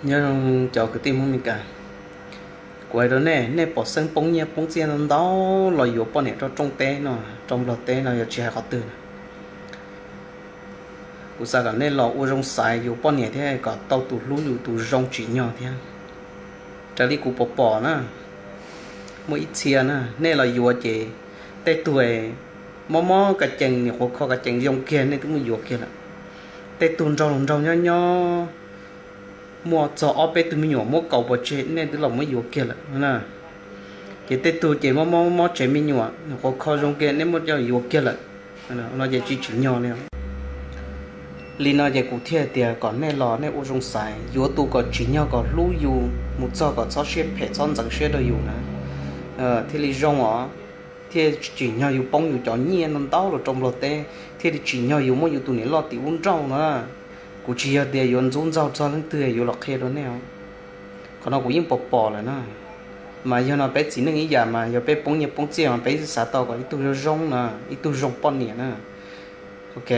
Nyob zoo cov kwv tij Hmoob Meskas, kuv hais rau nej, nej pom xeeb poob nyiaj poob txiaj ntau ntau los yuav poj niam rau rooj teb no, rau Nplog teb no, yog tsis hais qhov twg na. Kuv xav kom nej los ua zoo xaiv yuav poj niam thiab kom tau tus hlub yus tus zoo tsim nyog thiab. Raws li kuv pom pom na, muaj ib txhia na, nej los yuav ces tej tug mob mob ka cees, nyuam qhuav kho ka cees zoo kiag nej twb muab yuav kiag lawm. Tej tug nraug nraug nyob nyob muaj txog ob peb tug me nyuam muab kaus pov tseg nej twb los muab yuav kiag lawm na. Ces tej tug ces mob mob mob tsev me nyuam, nyuam qhuav kho zoo kiag nej muab coj yuav kiag lawm. No ces tsis tsim nyog li. Li no ces kuv thiaj tias kom nej los nej ua zoo xaiv yuav tus kom tsim nyog kom hlub yus mus txog kom txhob siab phem txhob ntxeev siab rau yus na, thiaj li zoo os. Thiaj tsim nyog yus poob yus cov nyiaj ntau ntau los rau Nplog teb, thiaj li tsim nyog yus muab yus tus niam loj tim ub nrauj no. Kuv tsis yog tias yuav ntxub ntxaug txog leej twg yuav los qhia rau nej os. Qhov no kuv yeej pom pom lawm na. Mas yog no peb txiv neej ib yam mas yog peb poob nyiaj poob txiaj mas peb xav tau kom ib tug zoo zoo na, ib tug zoo poj niam na. Ok.